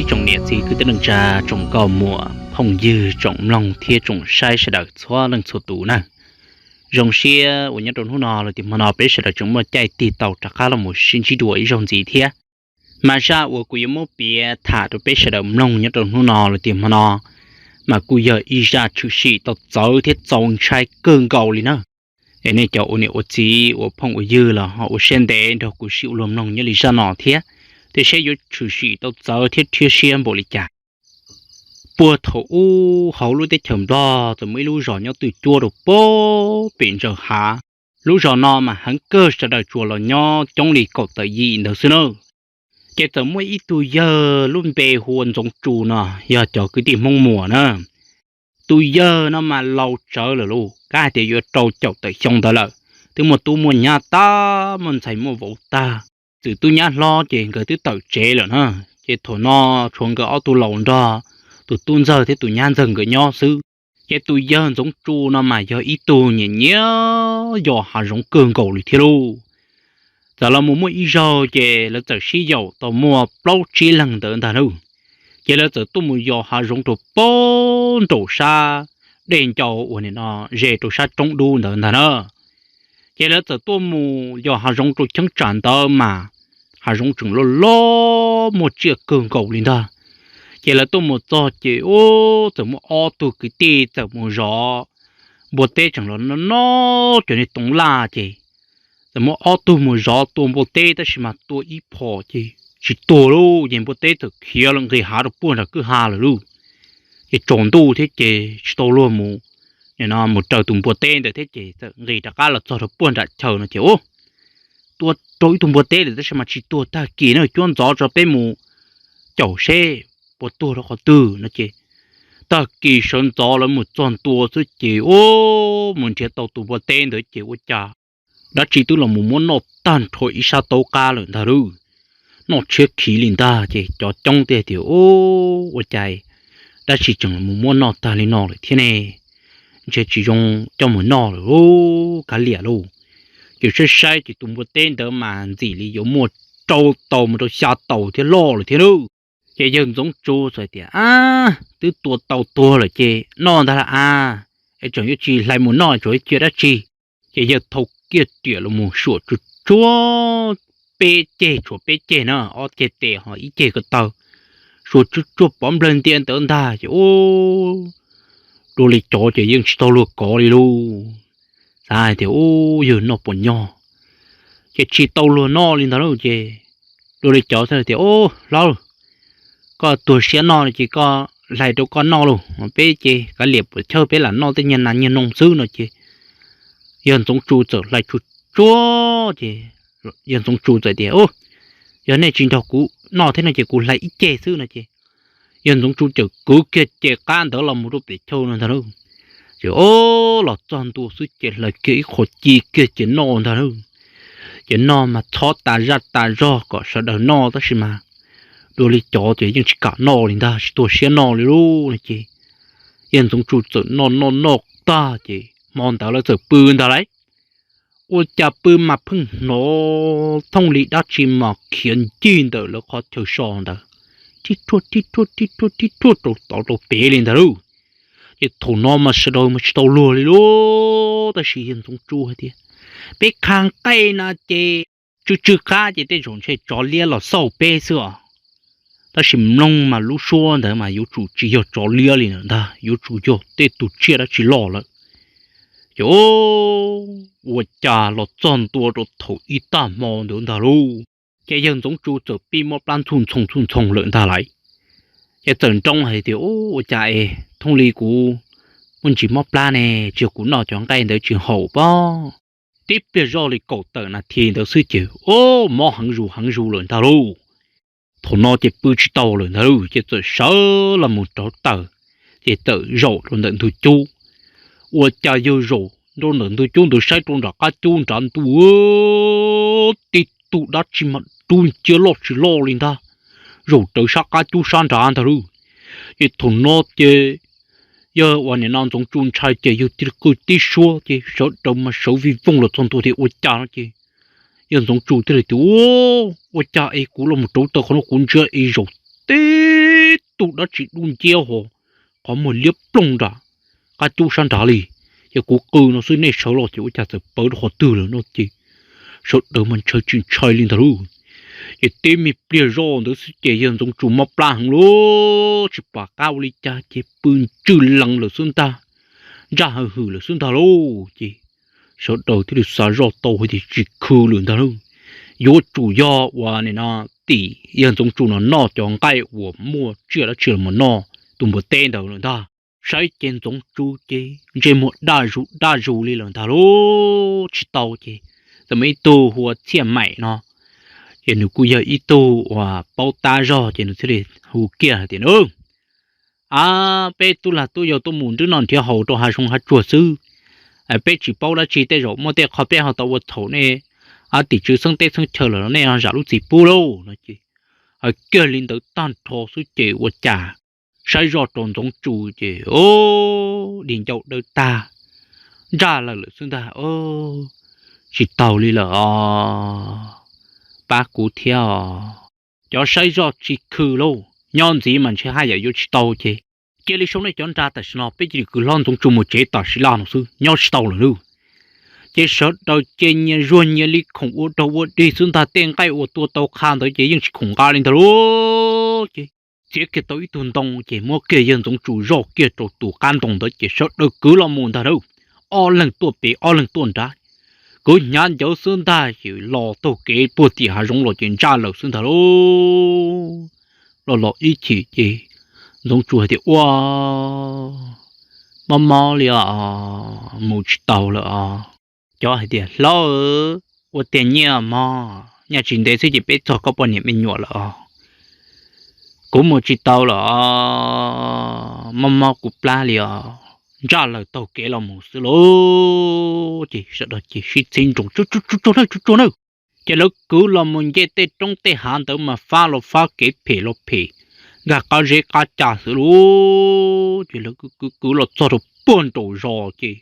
Tsoom niam txiv kwv tij neej tsa, tsoom nkauj muam phooj ywg, tsoom mloog thiab tsoom saib sawv daws txhua leej txhua tus na. Zoo siab uas nyob rau hnub no los tias hmo no peb sawv daws tseem muaj caij tig tau rov qab los mus sib ntsib dua ib zaug ntxiv thiab. Mas zaj uas kuv yuav muab piav tham rau peb sawv daws mloog nyob rau hnub no los tias hmo no, mas kuj yog ib zaj tshwm sim tau txawv thiab txaus ntshai kawg nkaus li na. Es nej cov ua niam ua txiv ua phooj ua ywg los ho ua siab ntev nrog kuv sib ua luag mloog nyob li zaj no thiab, tiam sis yuav tshwm sim tau txawv thiab rhiab siab npaum li cas. Puag thaum ub hauv lub teb chaws Nplog txawm muaj ib lub zos nyob twj cuab rau pem ntsaws hav. Lub zos no mas heev kawg, sawv daws tsuas los nyob coob li kaum tawm yim ntawd xwb na. Ces txawm muaj ib tug yawg lub npe hu ua Ntxoov Tsu no, yog cov kwv tij Hmoob Muas na. Tus yawg no mas laus tsawv lawm lauj, kav hais tias yuav rau caum tawm xyoo ntawd lawm, twb muaj tub muaj nyab tag, muaj ntxhais muaj vauv tag. Txwm tub nyab hlob ces nkawd twb tawm tsev lawm na, ces thaum no tshuav nkawd ob tug laus nrog tus tub ntxawg thiab tus nyab ntxawg nkawd nyob xwb. Ces tus yawg Ntxoov Tsu no mas yog ib tug nyiam nyiam yos hav zoov kawg nkaus li thiab lauj. Txawm los mus muaj ib zaug ces lawv txawm sib yaum tau muaj plaub tsib leeg ntawd ntag lauj. Ces lawv txawm tuaj mus yos hav zoov rau pem nraum sab dej ncau uas nim no ze rau sab roob dub ntawd ntag na. Ces lawv txawm tuaj mus yos hav zoov rau cheeb tsam ntawd mas hav zoov tseem loj loj muaj tsiaj kawg nkaus li ntag. Ces lawv tuaj mus txog ces ub, txawm muaj ob tug kwv tij txawm mus zov npua teb tseem los noj noj cov niag toov laj ces txawm muaj ob tug mus zov tua npua teb tab sis mas tua ib phom ces tsis tuag lauj, ces npua teb txawm khiav los nqis hav rau puag nram kwj ha lawm lauj. Ces tsaus ntuj thiab ces tsis tau luag mus, nim no mus raws tus npua teb ntawd thiab ces txawm nqis rov qab los txog rau puag nram chaw no ces ub, tua rau ib tug npua teb lawm tab sis mas tsis tuag, tag kis na cuab ntxov tso peb mus caum seb puas tuag rau qhov twg no ces tag kis sawv ntxov lawv mus txog ntua xwb ces ub, mus nrhiav tau tus npua teb ntawd ces ua cas dab tsi twb los mus muab noj tag nrho ib sab taub qab lawm ntag lauj. Noj tshiab khiv li ntag ces cov coob tiag tias ub, ua cas dab tsi tseem los mus muab noj tag li no lawm thiab ne? Ntshe tsis zoo coj mus noj lawm lauj, kav liam lauj. Ces saib saib ces tus npua teb ntawd mas ntxim li yuav muaj rau taus mus rau xya taus thiab loj lawm thiab lauj. Ces yawg Ntxoov Tsu txawm tias, ab, twb tua tau tuag lawm ces noj ntag lauj a, es tseem yuav tsis hlais mus noj tsuas cia dab tsi. Ces yawg thau kiag riam los mus suam tsuag tsuag peb ceg, tshuav peb ceg na, ob ceg tes ho ib ceg ko taw, suam tsuag tsuag pov nplawg ntia ntawd ntag ces ub, dua li cov ces yeej tsis tau luag kov li lauj. Xav hais tias ub, yawg noj puas nyog, ces tsis tau luag noj li ntag lauj. Ces dua li cov tias ub, hlob, koj tuag siab noj no ces koj hlais rau koj noj lauj, peb ces kav liam puas chawj, peb lam noj tej niag nas niag noog xwb no ces yawg Ntxoov Tsu txawm hlais tsuag tsuag ces yawg Ntxoov Tsu txawm tias, yog nej tsis nrog kuv noj thiab no ces kuv hlais ib ceg xwb no ces yawg Ntxoov Tsu txawm kwv kiag ceg qab ntawd los mus rau pem chaw no ntag lauj. Ces ub, los txog ntua xwb ces hlais kiag ib qho ci kiag ces noj ntag lauj. Ces noj mas txhob tas zaj tas zog kom sawv daws noj tab sis mas dua li cov ces yeej tsis kam noj li ntag, tsis tuag siab noj li lauj no ces yawg Ntxoov Tsu txawm noj noj noj tag ces hmo ntawd lawv txawm pw ntag lauj. Ua cas pw mas pheej hnov thooj li dab tsi mas khiav ncig ntawm lawv qhov chaw so ntawd, tib ruaj tib ruaj tib ruaj tib ruaj rau tod rau pem li ntag lauj. Ces thaum no mas sawv daws mas tsis tau luag li lauj, tab sis yawg Ntxoov Tsu hais tias, peb qha nqaij no ces tsw tsw qab ces tej zaum ntshe tsov liab los xauj peb xwb os. Tab sis mloog mas lub suab ntawd mas yuav tsum tsis yog tsov liab li ntag, yuav tsum yog tej tus tsiaj dab tsi loj lawm. Ces ua cas los txog ntua rau thaum ib tag hmo ntawd ntag lauj, ces yawg Ntxoov Tsu txawm pib mob plab ntxhub ntxhoo ntxhub ntxhoo lawm ntag lauj. Ces txawm nroo hais tias, ua cas es thooj li kuv muaj ntsis mob plab ne, tsis yog kuv noj cov nqaij ntawd tsis haum pob. Tib pliag zoj li kaum tawm nas this ntawd xwb ces ub, mob heev zus heev zus lawm ntag lauj. Thaum no ces pw tsis tau lawm ntag lauj, ces txawm sawv los mus rauv taws, ces txawm zaum rau ntawm ntug cub. Ua cas yawg zaum rau ntawm ntug cub ntawd saib rau nram qab cub nrad ntuj, tib tug dab tsi mas dub nciab loj tsis loj li ntag, zaum rawv sab qab cub sab nrad ntag lauj. Ces thaum no ces yawg uas nim no Ntxoov Tsu ntshai ces yawg tib qw tib suab ces sawv daws mas sawv vij voog los txog ntua tias ua cas no ces yawg Ntxoov Tsu thiaj li tias, ua cas es kuv los mus rauv taws qhov no kuv ntsia es zaum tib tug dab tsi dub nciab ho qhov muag liab ploog nram qab cub sab nrad li. Ces kuv qw no xwb nej sawv los ces ua cas txawm pawv rau qhov twg lawm no ces sawv daws mas ntshai tsis ntshai li ntag lauj. Ces tib me pliag zoj ntawd xwb ces yawg Ntxoov Tsu mob plab heev lauj, tsis pom qab ua li cas ces pw ntswj lees lawm xwb ntag, ntsaj hawm hwm lawm xwb ntag lauj. Ces sawv daws thiaj li xav zoj tau hais tias tsis khw lawm ntag lauj, yuav tsum yog ua no tim yawg Ntxoov Tsu no noj cov nqaij uas muaj tsiaj dab tsi los mus noj tus npua teb ntawd lawm ntag. Saib ces Ntxoov Tsu ces ntsej muag daj zus daj zus li lawm ntag lauj, tsis tau ces txawm muaj ib tug hu ua Txhiaj Maim no, ces nws kuj yog ib tug uas paub tab zog ces nws thiaj li hu kiag hais tias, Nws, a, peb tub lag tub yau tuaj mus nrhiav noj nrhiav haus rau hav zoov hav tsuag xwb, peb tsis paub dab tsi, tej zaum muaj tej qho peb ho tau ua txhaum nej, a, tim tswv xeeb teb xeeb chaw lawm nej ho zam lub txim pub lauj no ces hais kiag li ntawd tag nrho xwb ces ua cas saib zoj rau Ntxoov Tsu ces, o, di ncauj dawb tag, ntsaj lawm lawm xwb ntag. Tsis taus li lawm os, pab kuv thiab os. Cov saib zoj tsis khw lauj, nyob ntxiv mas ntshe haj yam yuav tsis tau ces cia li sau nej cov nra tam sim no peb cia li kwv hlob Ntxoov Tsu mus tsev tam sim laj no xwb, nyob tsis tau lawm lauj. Ces sawv daws ces nyias zuag nyias li khoom ua dog ua dig xwb ntag, tej nqaij uas tua tau qha ntawd ces yeej tsis khoom nqa li ntag lauj. Ces txiav kiag tau ib tug ntoo ces muab kiag yawg Ntxoov Tsu zoj kiag rau tus qab ntoo ntawd ces sawv daws kwv los mus ntag lauj. Ob leeg tuaj pem ob leeg tuaj nrad, kwv hnyav ncawv xwb ntag ces los taug kev puag tim hav zoov los ces ntsaj lawm xwb ntag lauj. Los los ib chim ces Ntxoov Tsu hais tias, Ua, mob mob li os, mus tsis taus lawm os. Cov hais tias, Hlob, ua tiag nyiaj mog, nyob tsis ntev xwb ces peb txog koj poj niam me nyuam lawm os. Kuv mus tsis tau lawm os, mob mob kuv plab li os. Ntsaj lawm taug kev los mus xwb lauj. Ces sawv daws ces sib txheeb ntsoov, Tsuag tsuag nawb, tsuag tsuag nawb. Ces lawv kwv los mus nce tej roob tej hav ntawd mas fab los fab, kev phem los phem, nkag qab zeb qab ca xwb lauj. Ces lawv kwv kwv kwv los txog rau puag nraum zos ces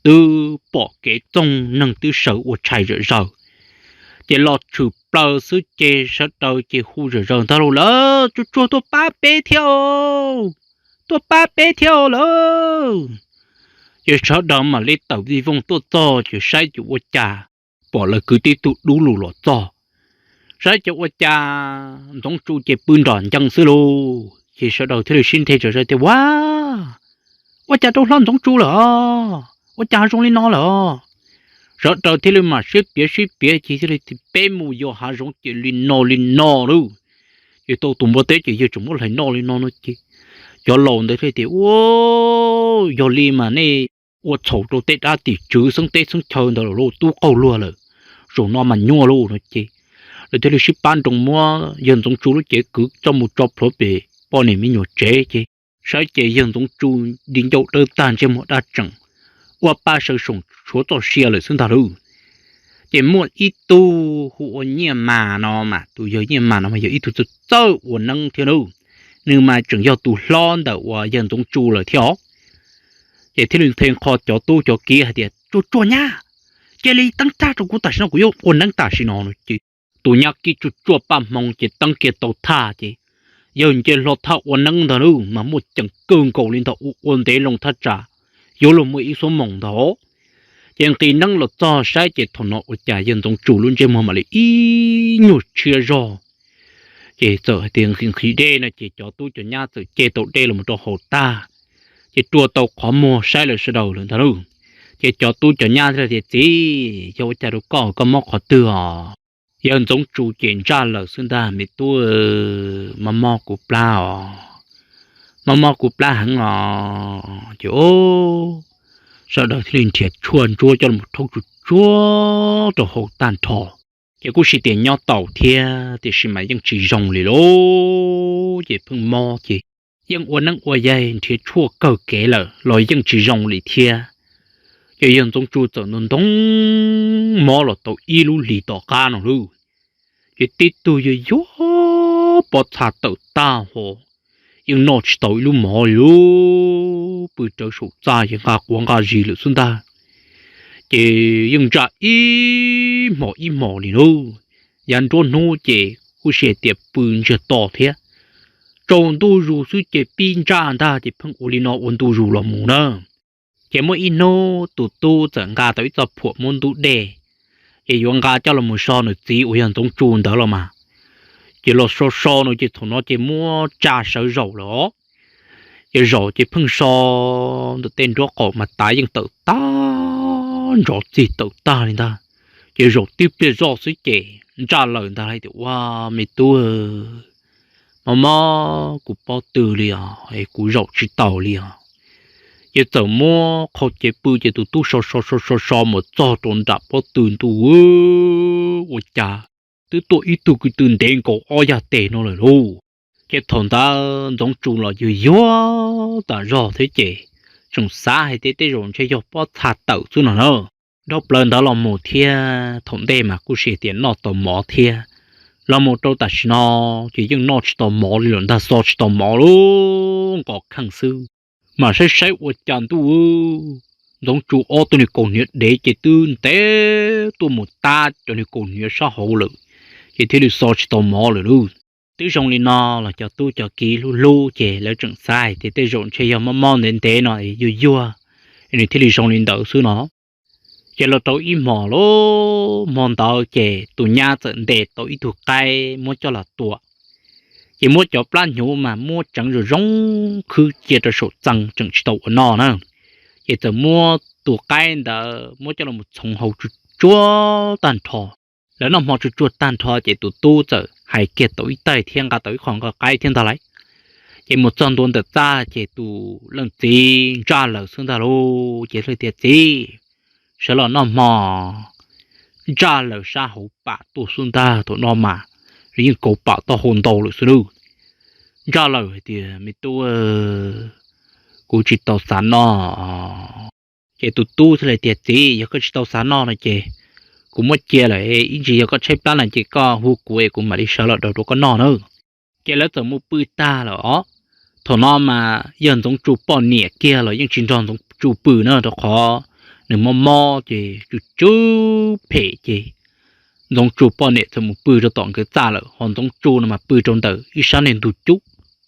twb pom kev txoog, neeg twb sawv ua tshais zom zaws. Ces los tshwm plaws xwb ces sawv daws ces hu zom zaws ntag lauj, Lawv, tsuag tsuag tuaj pab peb thiab, tuaj pab peb thiab lawm. Ces sawv daws mam li tawm vij voog tuaj txog ces saib ces ua cas pom lawv kwv tib tug dub lug los txog. Saib ces ua cas Ntxoov Tsu ces pw nrom ncees xwb lauj. Ces sawv daws thiaj li sib nthe zom zaws tias, Ua, ua cas rau hlob Ntxoov Tsu lawm os, ua cas zoo li no lawm os? Sawv daws thiaj li mam sib piav sib piav ces thiaj li tias, Peb mus yos hav zoov ces li no li no lauj. Ces tau tus npua teb ces yawg tseem muab hlais noj li no no ces cov laus ntawd thiaj tias, Ua, yog li mas nej ua txhaum rau tej dab tim tswv xeeb teb xeeb chaw ntawd lawm lauj, tub qaug luag lawm, zaum no mas nyuaj lauj no ces lawv thiaj li sib pab nroo muab yawg Ntxoov Tsu lub cev kwv coj mus tso plhuav pem poj niam me nyuam tsev ces saib ces yawg Ntxoov Tsu di ncauj dawb tag, ntsej muag daj tseem, ua pa saw soom tshuav txoj sia lawm xwb ntag lauj. Ces muaj ib tug hu ua Nyiaj Mas no mas, tus yawg Nyiaj Mas no mas yog ib tug txawj txawj ua neeb thiab lauj. Nws mas tseem yog tus hlob ntawm uas yawg Ntxoov Tsu lawm thiab os. Ces thiaj li nthe nqho cov tub cov kiv hais tias, Tsuag tsuag nyab, cia li teeb tag rau kuv tam sim no, kuv yuav ua neeb tam sim no no ces tus nyab kib tsuag tsuag paj hmoov ces teeb kiag tau thaj ces yawg nce hlo thaj ua neeb ntag lauj, mas muaj ceem kawg nkaus li ntag, ua ua ntev loo thaj tsam yuav luag muaj ib xuab moos ntag. Ces nqis neeb los txog saib ces thaum no ua cas yawg Ntxoov Tsu lub ntsej muag mam li ib nyuag tshiab zog. Ces txawm hais tias nqhis nqhis dej no ces cov tub cov nyab txawm ce tau dej los rau haus tag, ces rua tau qhov muag saib lawv sawv daws lawm ntag lauj. Ces cov tub cov nyab thiaj tias, Txiv, yog ua cas rau koj, koj mob qhov twg os? Yawg Ntxoov Tsu ces ntsaj lawm xwb ntag, Me tub, mob mob kuv plab os, mob mob kuv plab heev os. Ces sawv daws thiaj li nrhiav tshuaj ntsuab coj los rhaub tsuag tsuag rau haus tag nrho. Ces kuj sis tias nyob tau thiab tiam sis mas yeej tsis zoo li lauj, ces pheej mob ces yeej ua neeb ua yaig nrhiav tshuaj kawg kev lawm los yeej tsis zoo li thiab. Ces yawg Ntxoov Tsu txawm ntoo ntoo mob los tau ib lub hlis tom qab no lauj. Ces tib tug yawg yuav pob txha tawm tag ho yeej noj tsis tau ib lub mov li lauj, pw rawv saum txaj ces nqa quav nqa zis lawm xwb ntag. Ces yeej ntsaj ib hmos ib hmos li lauj. Yav nruab hnub ces kuj sis hais tias pw ntsiag to thiab, Tsaus ntuj zus xwb ces pib ntsaj ntag ces pheej ua li no ua ntu zus los mus na. Ces muaj ib hnub tus tub txawm nqa tau ib txoj phuam muab ntub dej, ces yuav nqa coj los mus so nws txiv uas yog Ntxoov Tsu ntawd los mas. Ces los so so no ces thaum no ces muab tsa sawv zaum lawm os. Ces zaum ces pheej so ntawm tej nruab qaum mas tav yeej tawm tag, ntsov txig tawm tag li ntag. Ces zaum tib pliag zoj xwb ces ntsaj lawm ntag hais tias, Ua, me tub, mob mob kuv pob tw li os, es kuv zaum tsis taus li os. Ces txawm muab qhau cev pw ces tus tub so so so so so mus txog rau nram pob tw ntuj, ua cas twb tuaj ib tug kwv tw ntev nkaus ob yag tes no lawm lauj. Ces thaum ntawd Ntxoov Tsu los yuag yuag tas zog thiab ces tseem xav hais tias tej zaum ntshe yog pob txha tawm xwb no na. Dhau plaws ntawd los mus thiab thaum ntej mas kuj hais tias noj tau mov thiab, los mus rau tam sim no ces yeej noj tsis tau mov li lawm ntag, xo tsis tau mov lawm, nqos kheej xwb. Mas saib saib ua cas ntuj, Ntxoov Tsu ob tug niag kaus hniav dev ces twb ntev tuaj mus tab cov niag kaus hniav sab hauv lawm, ces thiaj li xo tsis tau mov lawm lauj. Twb zoo li no los cov tub cov kiv hlub hlub ces lawv tseem xav hais tias tej zaum ntshe yog mob mob ntev ntev no yuag yuag, nws thiaj li zoo li ntawd xwb no. Ces los rau ib hmos lauj, hmo ntawd ces tus nyab txawm ntes tau ib tug qaib muab coj los tua, ces muab cov plab hnyuv mas muab tseev zoo zoo khwb cia rau saum txee tseem tsis tau ua noj na. Ces txawm muab tus qaib ntawd muab coj los txhoov hau tsuj tsuag tag nrho. Lawv noj hmo tsuj tsuag tag nrho ces tus tub txawm hais kiag tau ib taig thiab nqa tau ib qho nqaij qaib thiab ntag lauj. Ces mus txog ntua ntawm txaj ces tus leej txiv ntsaj lawm xwb ntag lauj. Ces hais tias, Txiv, sawv los noj hmo. Ntsaj lawm sab hauv pam tuaj xwb ntag, thaum no mas yeej kauv pam taub hau ntau lawm xwb lauj. Ntsaj lawm hais tias, Me tub, kuv tsis tau xav noj. Ces tus tub thiaj li tias, Txiv, yog koj tsis tau xav noj no ces kuv muab cia lawm, ib ntsis yog koj tshaib plab no ces koj hu kuv es kuv mam li sawv los rau rau koj noj na. Ces lawv txawm mus pw tag lawm os. Thaum no mas yog Ntxoov Tsu poj niam kiag los yeej tsis nrog Ntxoov Tsu pw na, rau qhov nws mob mob ces tsw tsw phem ces Ntxoov Tsu poj niam txawm mus pw rau tom nkawd txaj lawm, ho Ntxoov Tsu no mas pw rau ntawm ib sab niag ntug cub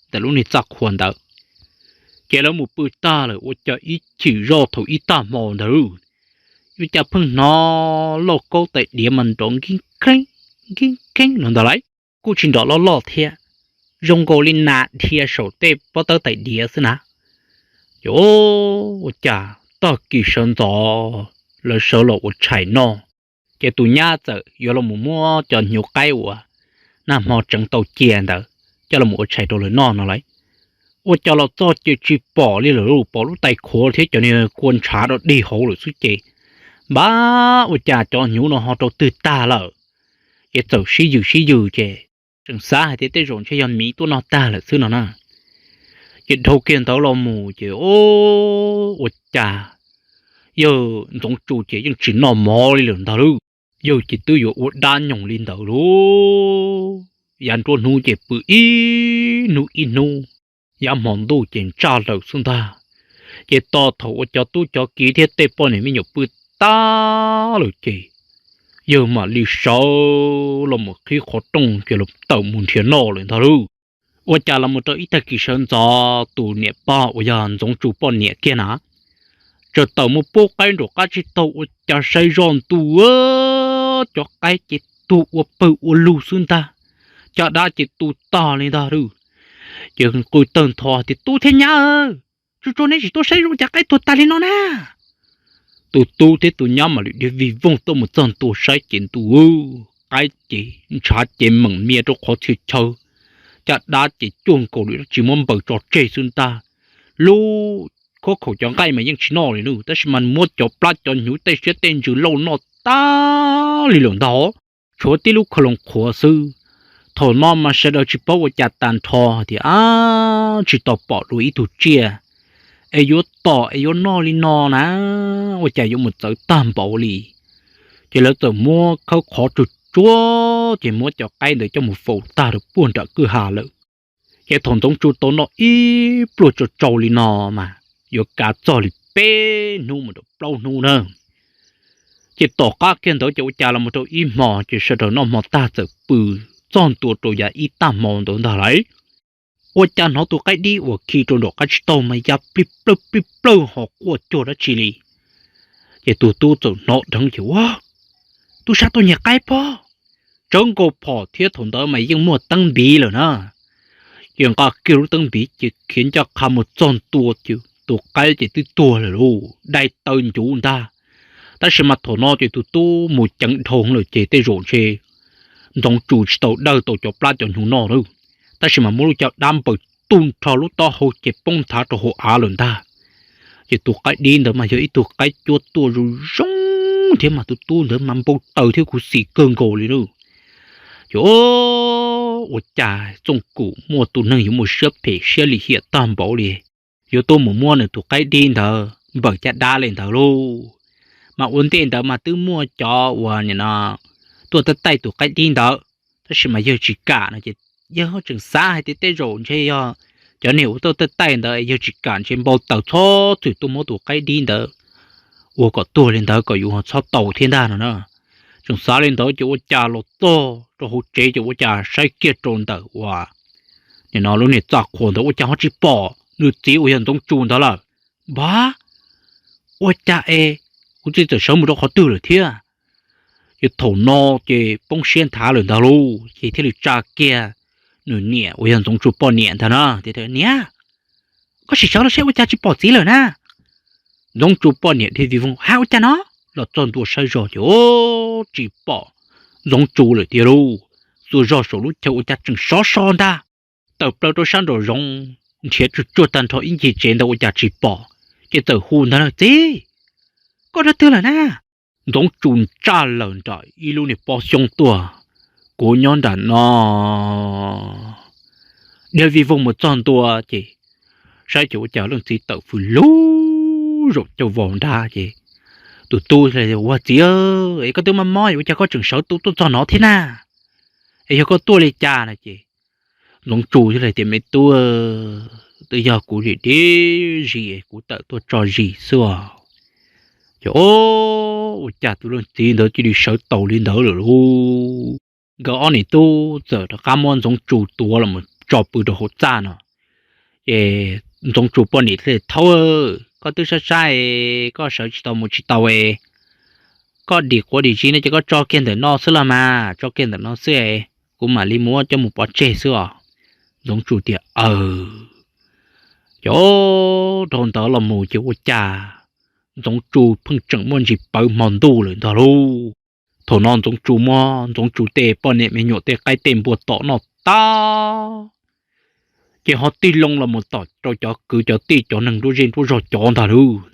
ntawm lub niag txaj qhua ntawd. Ces lawv mus pw tag lawm ua cas ib chim zoj thaum ib tag hmo ntawd, ua cas pheej hnov lauj kaub tais diav mas nrov nkib kheeb nkib kheeb no ntag lauj. Kuj tsis nrov loj loj thiab, zoo nkaus li nas dhia saum tej pob tawb tais diav xwb na. Ces ua cas tag kis sawv ntxov lawv sawv los ua tshais noj, ces tus nyab txawm yuav los mus muab cov hnyuv qaib uas nag hmo tseev tau cia ntawd coj los ua tshais rau lawv noj no lauj. Ua cas los txog ces tsis pom li lawm lauj, pom lub tais khuav thiab cov niag kua ntshav rau dig hauv lawm xwb ces, npab ua cas cov hnyuv no ho rau twg tag lawm. Ces txawm sib yws sib yws ces tseem xav hais tias tej zaum ntshe yog miv tuaj noj tag lawm xwb no na. Ces dhau kiag ntawd los mus ces ua cas yawg Ntxoov Tsu ces yeej tsis noj mov li lawm ntag lauj. Yawg ces twb yuav ua dab nyoog li ntawd lauj, yav nruab hnub ces pw ib hnub ib hnub, yav hmo ntuj ces ntsaj lawm xwb ntag. Ces tos thaum uas cov tub cov kiv thiab tej poj niam me nyuam pw tag lawm ces yawg mam li sawv los mus qhib qhov rooj ces los tawm mus nrhiav noj lawm ntag lauj. Ua cas los mus rau ib tag kis sawv ntxov tus niam pog uas yog Ntxoov Tsu poj niam kiag na, txawm tawm mus pub qaib nraum qab tsib taug ua cas saib zoj ntuj, cov qaib ces tuag ua pawg ua lug xwb ntag, caj dab ces tu tag li ntag lauj. Ces qw tawg ntho tias, Tub thiab nyab, tsuas tsuas neb tsis tuaj saib zoo cas qaib tuag tag li no na. Tus tub thiab tus nyab mam li dhia vij voog tuaj mus txog ntua saib ces ntuj, qaib ces ntshav ces meem mias rau qhov txhia chaw, caj dab ces cuag nkaus li dab tsi muab npaws tso tseg xwb ntag. Lub khob khaum cov nqaij mas yeej tsis noj li lauj, tab sis mas muab cov plab cov hnyuv tej siab tej ntsws lauj noj tag li lawm ntag, tshuav tib lub khav loos qhuav xwb. Thaum no mas sawv daws tsis paub ua cas tag nrho tias, Ab, tsis tau pom dua ib tug tsiaj es yuav tom es yuav noj li no na, ua cas yuav mus txawv tag npaum li. Ces lawv txawm muab khawb qhov tsuag tsuag ces muab cov qaib ntawd coj mus faus tag rau puag nram kwj ha lawm. Ces thaum Ntxoov Tsu tau noj ib pluag tsau tsau li no mas yuav kav txog li peb hnub mus rau plaub hnub na. Ces tom qab kiag ntawd ces ua cas los mus rau ib hmo ces sawv daws noj hmo tag txawm pw txog ntua rau yav ib tag hmo ntawd ntag lauj. ua cas hnov tus qaib dib uas khi rau nraum qab tsib taug mas ya plij plawj plij plawj ho quaj cuag dab tsi li. Ces tus tub txawm hnov dheev ces ua, tub sab tuaj nyiag qaib pob. Tsawv nkaus phom thiab thaum ntawd mas yeej muaj teeb npiv lawm na. Ces nqa kiag lub teeb npiv ces khiav ncaj qha mus txog ntua ces tus qaib ces twb tuag lawm lauj, dai taw ncuv ntag. Tab sis mas thaum no ces tus tub mus ceev dhau lawm ces tej zaum ntshe Ntxoov Tsu tsis tau dawj tau cov plab cov hnyuv noj lawm, tab sis mas muab lub caj dab npaws tu nrho lub taub hau ces poob nthav rau hauv av lawm ntag. Ces tus qaib dib ntawd mas yog ib tug qaib cuab tuaj zoo zoo thiab mas tus tub ntawd mas npau taws thiab khuv xim kawg nkaus li lauj. Ces ua cas Txooj Kum muaj tus neeg yuav muaj siab phem siab lim hiam tag npaum li, yuav tuaj mus muab nws tus qaib dib ntawd npaws caj dab li ntawd lauj. Mas ua ntej ntawd mas twb muaj cov uas nim no tuaj taij taij tus qaib dib ntawd, tab sis mas yawg tsis kam no ces yawg tseem xav hais tias tej zaum ntshe yog cov niag uas tuaj taij taij ntawd yawg tsis kam ntshe npau taws txhob txwm tuaj muab tus qaib dib ntawd ua kom tuag li ntawd kom yus ho txhob tau thiab ntag no na. Tseem xav li ntawd ces ua cas los txog rau hauv tsev ces ua cas saib kiag rau ntawm uas nim no lub niag txaj qhua ntawd ua cas ho tsis pom nws txiv uas yog Ntxoov Tsu ntawd lawm. Npab, ua cas es kuv txiv txawm sawv mus rau qhov twg lawm thiab? Ces thaum no ces poob siab nthav lawm ntag lauj, ces thiaj li tsa kiag nws niam uas yog Ntxoov Tsu poj niam ntag na, tias, niam, koj sim sawv los saib ua cas tsis pom txiv lawm na. Ntxoov Tsu poj niam dhia vij voog, hais ua cas no? Los txog ntua saib zog ces tsis pom Ntxoov Tsu lawm tiag lauj. Txua zog saum lub chaw ua cas tseem sov so ntag, tawm plaws rau sab nraum zoov, nrhiav tsuag tsuag tag nrho ib ncig tsev ntawd ua cas tsis pom, ces txawm hu ntag na, txiv, koj dab twg lawm na? Ntxoov Tsu ntsaj lawm nram ib lub niag pob xyoob tuaj, kuv nyob nram no. Dhia vij voog mus txog ntua ces saib ces ua cas leej txiv tawm fws lug zaum caug vos nrad ces tus tub, ua txiv, es koj twb mob mob ua cas koj tseem sawv tuaj txog no thiab na? Es yog koj tuaj li cas no ces Ntxoov Tsu thiaj li tias, me tub, twb yog kuv zim dib zis kuv tawm tuaj tso zis xwb os. Ces ua cas tus leej txiv ntawd cia li sawv taus li ntawd lawm lauj. Nkawd ob niam tub txawm rov qab muab Ntxoov Tsu tuav los tso pw rau hauv txaj no. Ces Ntxoov Tsu poj niam thiaj li, thaub, koj twb sab sab es koj sawv tsis tau mus tsis tau es koj dim quav dim zis no ces koj tso kiag ntawm no xwb los mas, tso kiag ntawm no xwb es kuv mam li muab coj mus pov tseg xwb os. Ntxoov Tsu tias, aws. Ces dhau ntawd los mus ces ua cas Ntxoov Tsu pheej tseem muaj ntsis pawv hmo ntuj lawm ntag lauj. Thaum no Ntxoov Tsu muab Ntxoov Tsu tej poj niam me nyuam tej qaib tej npua tom noj tag, ces ho tig loo los mus tom rau cov kwv cov tij cov neeg nruab zej nruab zog cov ntag lauj.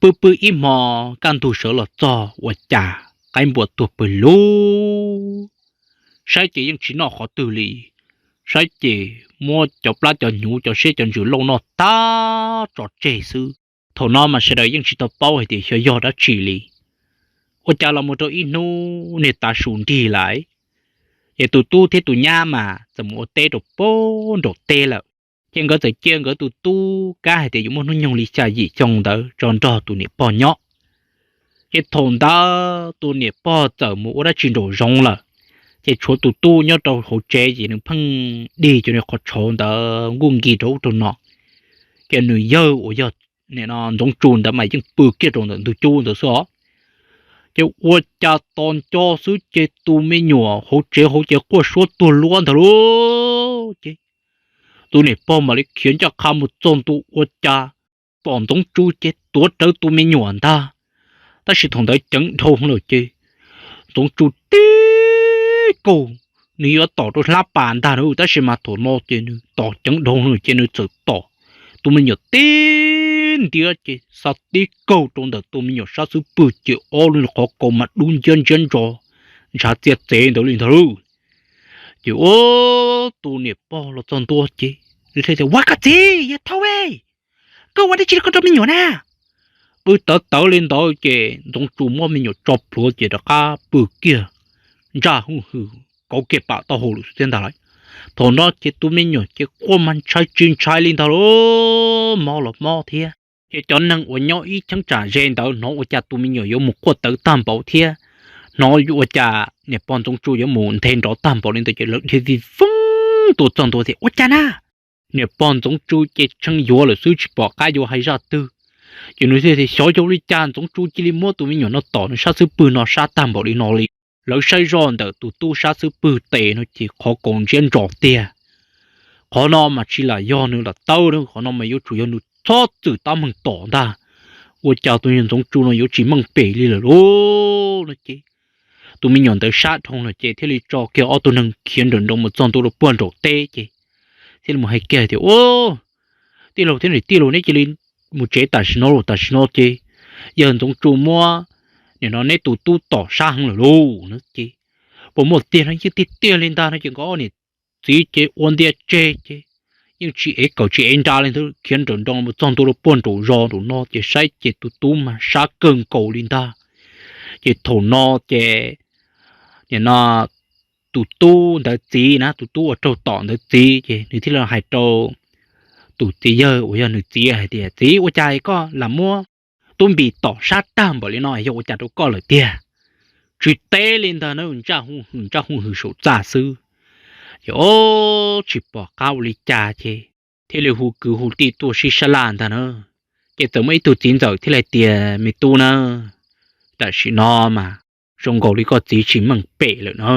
Pw pw ib hmo kaj ntug sawv los txog ua cas qaib npua tuag pw lug, saib ces yeej tsis noj qhov twg li, saib ces muab cov plab cov hnyuv cov siab cov ntsws lauj noj tag tso tseg xwb. Thaum no mas sawv daws yeej tsis tau paub hais tias xyov yog dab tsi li. Ua cas los mus rau ib hnub niag tav su nrig lawm, ces tus tub thiab tus nyab mas txawm mus ua teb rau pem nraum teb lawm. Ces nkawd txawm cia nkawd tus tub kab hais tias yuav muaj hnub nyoog li xya yim xyoo ntawd tso nrog tus niam pog nyob. Ces thaum ntawd tus niam pog txawm mus ua dab tsi nraum zoov lawm, ces tshuav tus tub nyob rau hauv tsev ces nws pheej dig cov niag qhov tshauv ntawd nkuj nkig rau ub rau no. Ces nws yawg uas yog Ntxoov Tsu ntawd mas yeej pw kiag rau ntawm ntug cub ntawd xwb os. Ces ua cas tos nco xwb ces tus me nyuam hauv tsev hauv ces quaj suab tuag luab ntag lauj. Ces tus niam pog mam li khiav ncaj qha mus txog ntua ua cas pom Ntxoov Tsu ces tuav rawv tus me nyuam ntag. Tab sis thaum ntawd ceev dhau lawm ces Ntxoov Tsu tib kaug, nws yuav tom rau hlab pas ntag na, tab sis mas thaum no ces nws tos ceev dhau lawm ces nws txawm tom tus me nyuam tib ntiab ces xa tib kaug rau ntawm tus me nyuam sab xub pwg ces ob lub qhov kaus mas dub nciab nciab ntso ntshav txias txev ntawd li ntag lauj. Ces ua tus niam pog los txog ntua ces nws thiaj tias, ua koj txiv, yawg Thauj, koj ua dab tsi rau koj rau me nyuam na? Pw tawv tawv li ntawd ces Ntxoov Tsu muab me nyuam tso plhuav ces rov qab pw kiag ntsaj hwj hwm kauv kiag pam taub hau lawm xwb thiab ntag lauj. Thaum no ces tus me nyuam ces quaj mas ntshai tsis ntshai li ntag lauj, mob los mob thiab. Ces cov neeg uas nyob ib cheeb tsam ze ntawd hnov ua cas tus me nyuam yuav mus quaj tawv tag npaum thiab hnov ua cas niam pog Ntxoov Tsu yuav mus nthe nrov tag npaum li ntawd ces lawv dhia vij voog tuaj txog ntua tias, ua cas na? Niam pog Ntxoov Tsu ces tshee yuav lawm xwb tsis pom qab yuav hais zaj twg. Ces nws thiaj tias xyov yog ua li cas Ntxoov Tsu cia li muab tus me nyuam no tom nws sab xub pwg no sab tag npaum li no li. Lawv saib zoj ntawm tus tub sab xub pwg tes no ces qhov kaus ntsiab ntsos tiag. Qhov no mas tsis lam yog nws lam tawb, qhov no mas yuav tsum yog nws txhob txwm tab meeg tom ntag. Ua cas tus me nyuam Ntxoov Tsu no yuav tsis meej pem li lawm lauj no ces tus me nyuam ntawd sab dhau lawm ces thiaj li tso kiag ob tug neeg khiav nrawm nroos mus txog ntua rau puag nraum teb ces thiaj li mus hais kiag tias, Tij laug thiab niam tij laug, neb cia li mus tsev tam sim no lauj, tam sim no ces yawg Ntxoov Tsu muab nim no neb tus tub tom sab heev lawm lauj no ces, Puas muaj tiag no? Yeej tiag tiag li ntag no ces nkawd ob niam txiv ces ua ntia tseg ces yeej tsis ev kawm tsis ev nra li ntawd khiav nrawm nroos mus txog ntua rau puag nraum zos nraum no ces saib ces tus tub mas sab kawg nkaus li ntag. Ces thaum no ces nim no tus tub ntawd txiv na, tus tub uas raug tom ntawd txiv ces nws thiaj li hais rau tus txiv yawg uas yog nws txiv hais tias, Txiv, ua cas koj lam muab tub Npis tom sab tag npaum li no, yog ua cas rau koj lawm tiag? Tsis teb li ntag na, ntsaj hwj hwm ntsaj hwj hwm saum txaj xwb. Ces o, tsis pom qab ua li cas ces thiaj li hu kwv hu tij tuaj sib sab laj ntag na. Ces txawm muaj ib tug txiv ntxawm thiaj li tias, Me tub na, tam sim no mas zoo nkaus li koj txiv tsis meej pem lawm na.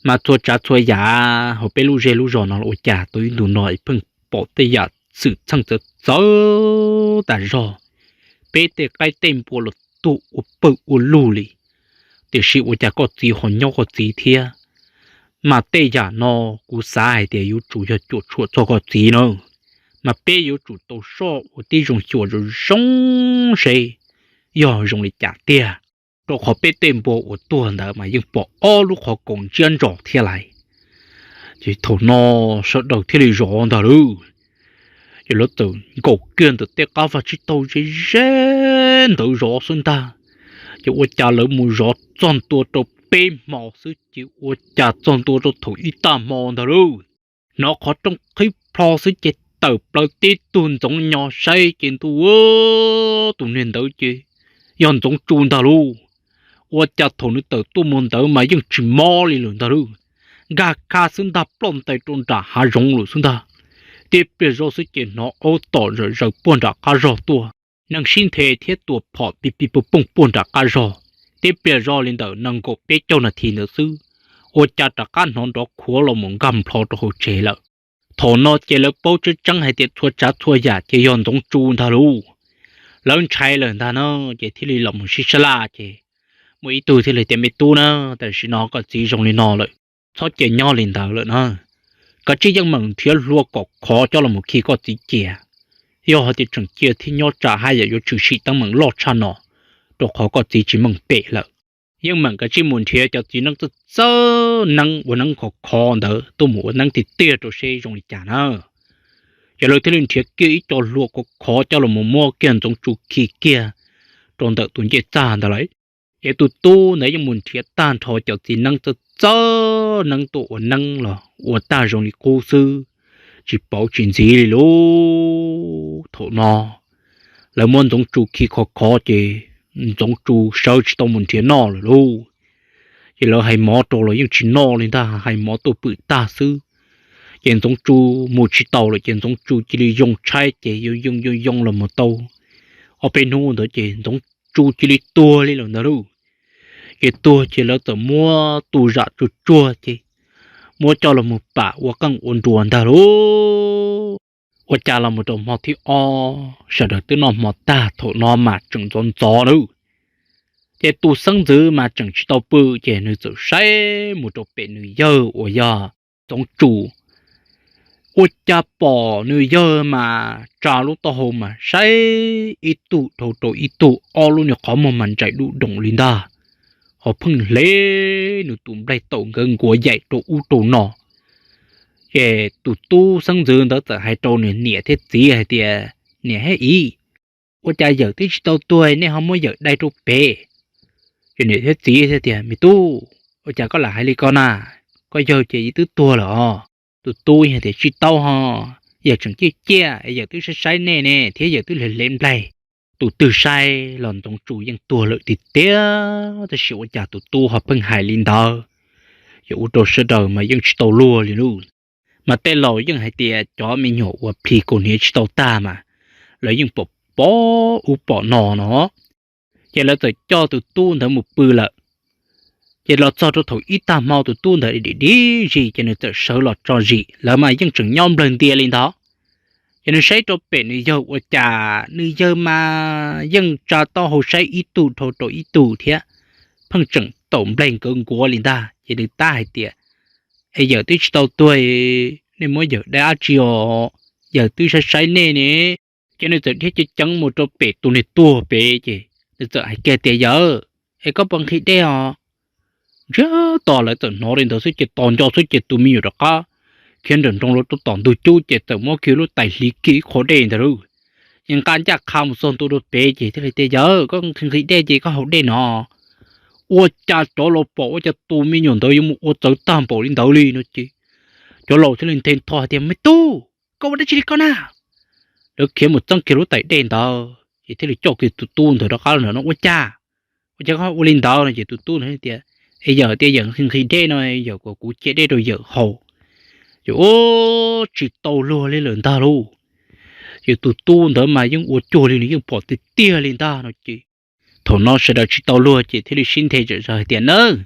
Mas txhua tsav txhua yam hauv peb lub zej lub zos no los ua cas tau ib ntus no es pheej pom tej yam xwm txheej txawv txawv tas zog, peb tej qaib tej npua los tuag ua pawg ua lug li. Tiam sis ua cas koj txiv ho nyob koj txiv thiab? Mas tej yam no kuv xav hais tias yuav tsum yog cuam tshuam txog koj txiv na, mas peb yuav tsum tau soj ua tib zoo xyuas zoo zoo seb yog zoo li cas tiag, rau qhov peb tej npua uas tuag ntawd mas yeej pom ob lub qhov kaus ntsiab ntsos thiab lais. Ces thaum no sawv daws thiaj li zov ntag lauj. Ces lawv txawm nkaum kiag ntawm tej qab vaj tsib taug ze ze ntawd zov xwb ntag. Ces ua cas lawv mus zov txog ntua rau peb hmo xwb ces ua cas txog ntua rau thaum ib tag hmo ntag lauj, hnov qhov rooj qhib plho xwb ces tawm plaws tib tug ntxoov nyo saib ces ntuj, tus niag ntawd ces yog Ntxoov Tsu ntag lauj. Ua cas thaum nws tawm tuaj mus ntawd mas yeej tsis mob li lawm ntag lauj, nkag kha xwb ntag, ploj ntais rau nram hav zoov lawm xwb ntag. Tib pliag zoj xwb ces hnov aub tom zawm zaws puag nram qab zog tuaj, neeg sib nthe thiab tua phom pib pib pug pooj puag nram qab zog. Tib pliag zoj li ntawm nees nkaum peb caug nas this ntawd xwb, ua cas rov qab hnov nrov khuav los mus nkag nplho rau hauv tsev lawm. Thaum no ces lawv paub tseeb tseeb hais tias txhua tsav txhua yam ces yog Ntxoov Tsu ntag lauj. Lawv ntshai lawm ntag na, ces thiaj li los mus sib sab laj ces muaj ib tug thiaj li tias, Me tub na, tam sim no koj txiv zoo li no lawm, txhob cia nyob li ntawd lawm na. Kav tsij yeej meem nrhiav hlua kom khov coj los mus khi koj txiv cia. Yog hais tias tseem cia thiab nyob tsam haj yam yuav tshwm sim teeb meem loj tshaj no, rau qhov koj txiv tsis meej pem lawm. Yeej meem kav tsij mus nrhiav cov txiv neeb txawj txawj, neeb ua neeb khov khov ntawd tuaj mus ua neeb tiag tiag rau seb zoo li cas na. Ces lawv thiaj li nrhiav kiag ib co hlua khov khov coj los mus muab kiag Ntxoov Tsu khi kiag rau ntawm tus ncej txag ntawd lawm. Ces tus tub ntawd yeej mus nrhiav tag nrho cov txiv neeb txawj txawj, neeb tuaj ua neeb los ua tag zoo li qub xwb, tsis pauv tsis ntxiv li lauj. Thaum no lawv muab Ntxoov Tsu khi khov khov ces Ntxoov Tsu sawv tsis tau mus nrhiav noj lawm lauj. Ces lawv hais mov rau los yeej tsis noj li ntag, hais mov tuaj pwm tag xwb. Ces Ntxoov Tsu mus tsis tau lawm ces Ntxoov Tsu cia li yoo tshaib ces yoo yoo yoo yoo los mus tau ob peb hnub ntawd ces Ntxoov Tsu cia li tuag li lawm ntag lauj. Ces tuag ces lawv txawm muab tu zam tsuag tsuag ces muab coj los mus pam ua qeej ua nruas ntag lauj. Ua cas los mus rau hmo thib ob sawv daws twb noj hmo tag, thaum no mas tseem ntxov ntxov nawb. Ces tus xeeb ntxwv mas tseem tsis tau pw, ces nws txawm saib mus rau pem nws yawg uas yog Ntxoov Tsu. Ua cas pom nws yawg mas tsa lub taub hau mas saib ib tug dhau rau ib tug, ob lub niag qhov muag mas ntsais dub doom li ntag, ho pheej hle nws tus nplaig taum nkawd nkuav yaim rau ub rau no. Ces tus tub xeeb ntxwv ntawd txawm hais rau nws niam thiab txiv hais tias, Niam thiab txiv, ua cas yawm twb tsis tau tuag nej ho muab yawm dai rau pem? Ces niam thiab txiv thiaj tias, Me tub, ua cas koj lam hais li ko na? Koj yawg ces twb tuag lawm os. Tus tub hais tias, Tsis tau ho, yawm tseem ciaj ciaj, yawm twb saib saib nej ne thiab yawm twb hle hle nplaig. Tus twg saib los Ntxoov Tsu yeej tuag lawm tiag tiag, tab sis ua cas tus tub ho pheej hais li ntawd? Ces ua rau sawv daws mas yeej tsis tau luag li lauj. Mas tej laus yeej hais tias cov me nyuam uas plhis kaus hniav tsis tau tag mas lawv yeej pom pom ub pom no no, ces lawv txawm coj tus tub ntawd mus pw lawm. Ces los txog rau thaum ib tag hmo tus tub ntawd dim dib zis ces nws txawm sawv los tso zis, lawv mas yeej tseem nyob nplawg ntia li ntawd. Ces nws saib rau pem nws yawg ua cas nws yawg mas yeej tsa taub hau saib ib tug dhau rau ib tug thiab, pheej tseem taum npleg nkawd nkuav li ntag. Ces nws tab hais tias, Es yawm twb tsis tau tuag, nej muab yawm dab tsi os? Yawm twb saib saib nej ne. Ces nws txawm dhia ceev ceev mus rau pem tus niag tuag pem, ces nws txawm hais kiag tias, Yawm, es koj puas nqhis dej os? Ntsiag to lawv txawm hnov li ntawd xwb ces tos nco xwb ces tus me nyuam rov qab khiav nrawm nroos los rau tom ntug cub ces txawm muab kiag lub tais hliv kiag ib qho dej ntawd lauj. Ces nqa ncaj qha mus txog ntua rau pem ces thiaj li tias, Yawm, koj nqhis nqhis dej ces koj haus dej no. Ua cas cov laus pom ua cas tus me nyuam ntawd yuav mus ua txawv tag npaum li ntawd li no ces cov laus thiaj li nthe ntho hais tias, Me tub, koj ua dab tsi li koj na? Lawv khiav mus txeeb kiag lub tais dej ntawd ces thiaj li coj kiag tus tub ntawd rov qab los no, Ua cas, ua cas koj ua li ntawd no? Ces tus tub ntawd tias, Es yawm tias yawm nqhis nqhis dej no, yawm kom kuv cia dej rau yawm haus. Ces ua tsis tau luag li lawm ntag lauj. Ces tus tub ntawd mas yeej ua cuag li nws yeej pom tiag tiag li ntag no ces thaum no sawv daws tsis tau luag ces thiaj li sib nthe zom zaws hais tias, Nawb,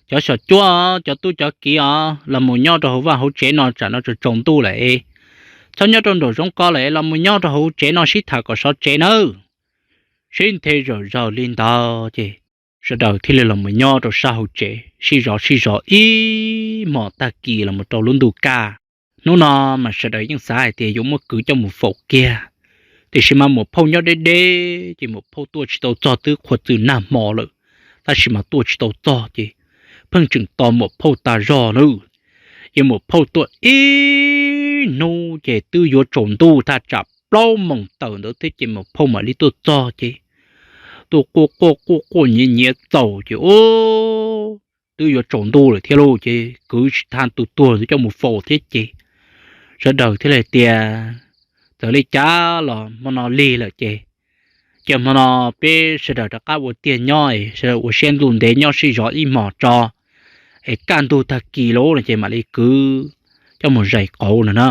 cov xyom cuab, cov tub cov kiv os, los mus nyob rau hauv vaj hauv tsev no, tsam no tsaus ntuj lawm, txhob nyob rau nraum zoov ko lawm, los mus nyob rau hauv tsev no sib tham kom sov tsev nawb. Sib nthe zom zaws li ntawd ces sawv daws thiaj li los mus nyob rau sab hauv tsev sib zov sib zov ib hmos tag kis los mus rau lub ntuj kaj. Hnub no mas sawv daws yeej xav hais tias yuav muab kwv coj mus faus kiag, tiam sis mas muam phauj nyob deb deb ces muam phauj tuaj tsis tau txog twb qhua txwm nag hmo lawm, tab sis mas tuaj tsis tau txog ces pheej tseem tos muam phauj tas zog nawb. Ces muam phauj tuaj ib hnub ces twb yuav tsaus ntuj thaj tsam plaub moos tawm ntawd thiab ces muam phauj mam li tuaj txog ces tuaj quaj quaj quaj quaj nyiav nyiav txaus ces ub, twb yuav tsaus ntuj lawm thiab lauj ces kwv tsis tau tus tuag ntawd coj mus faus thiab ces sawv daws thiaj li tias, Txawm li cas los hmo no lig lawm ces, ces hmo no peb sawv daws rov qab ua tiag nyob, sawv daws ua siab ntuj ntev nyob sib zov ib hmos tso, es kaj ntug tag kis lawm no ces mam li kwv coj mus zais qauv no na.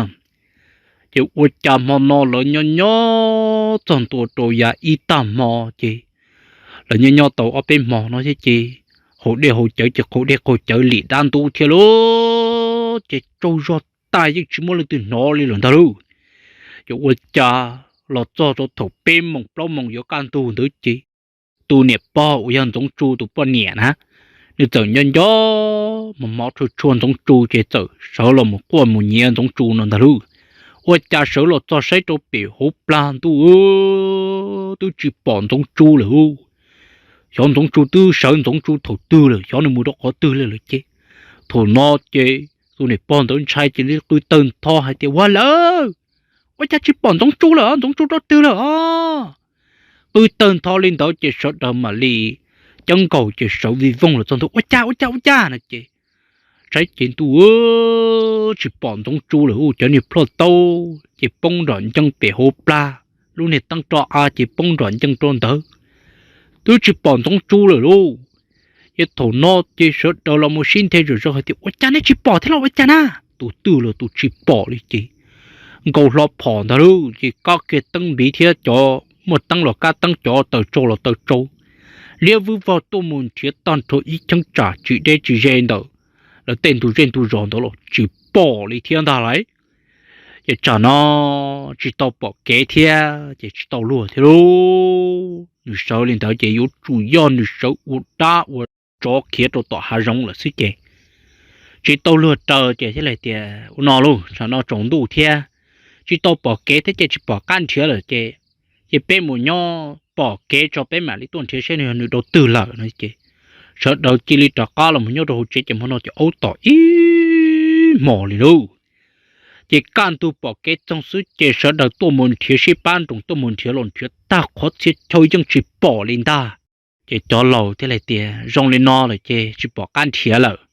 Ces ua cas hmo no lawv nyob nyob txog ntua rau yav ib tag hmo ces lawv nyob nyob tau ob peb hmo no thiab ces haus dej haus cawv ces qaug dej qaug cawv lim dab ntub thiab lauj, ces tsaug zog tas yeej tsis muaj leej twg hnov li lawm ntag lauj. Ces ua cas los txog rau thaum peb moos plaub moos yuav kaj ntug ntawd ces tus niam pog uas yog Ntxoov Tsu tus poj niam na, nws txawm nco nco mos mov tshua tshua Ntxoov Tsu ces txawm sawv los mus quaj mus nyiav Ntxoov Tsu no ntag lauj. Ua cas sawv los txog saib rau pem hauv plag ntuj twb tsis pom Ntxoov Tsu lawm. Xyov Ntxoov Tsu twb sawv Ntxoov Tsu thaum twg lawm, xyov nws mus rau qhov twg lawm lawm ces thaum no ces tus niam pog ntawd ntshai ces li qw tawg ntho hais tias, Ua lawm, ua cas tsis pom Ntxoov Tsu lawm, Ntxoov Tsu rau twg lawm os? Qw tawg ntho li ntawd ces sawv daws mam li ceeb nkaus ces sawv vij voog los txog ntua, Ua cas, ua cas, ua cas no ces saib ces ntuj tsis pom Ntxoov Tsu lawm, cov niag plhuaj taub ces poob nrom ncees pem hauv plag, lub niag teeb roj av ces poob nrom ncees rau ntawd, twb tsis pom Ntxoov Tsu lawm lauj. Ces thaum no ces sawv daws los mus sib nthe zom zaws hais tias, Ua cas nej tsis pom thiab los ua cas na? Tus twg los tus tsis pom li ces nkaus hlo phom ntag lauj, ces kab kiag teeb npiv thiab cov muaj teeb los kab teeb, cov taws tsau los taws tsau, liab vwb vog tuaj mus nrhiav tag nrho ib cheeb tsam tsis deb tsis ze ntawm lawv tej ntug zej ntug zos ntawd los tsis pom li thiab ntag lauj. Ces tsam no tsis tau pom kev thiab ces tsis tau luag thiab lauj. Nws sawv li ntawd ces yuav tsum yog nws sawv ua dab ua tsov khiav rau tom hav zoov lawm xwb ces tsis tau luag raws ces thiaj li tias, Ua no lauj, tsam no tsaus ntuj thiab tsis tau pom kev thiab ces tsis pom qab nrhiav lawm ces, ces peb mus nyob pom kev tso peb mam li tuaj nrhiav seb nws yog nws rau twg lawm no ces sawv daws cia li rov qab los mus nyob rau hauv tsev ces hmo no ces aub tom ib hmos li lauj. Ces kaj ntug pom kev txoog xwb ces sawv daws tuaj mus nrhiav sib pab nroos tuaj mus nrhiav los nrhiav tag qhov txhia chaw yeej tsis pom li ntag. Ces cov laus thiaj li tias, Zoo li no lawm ces tsis pom qab nrhiav lawm,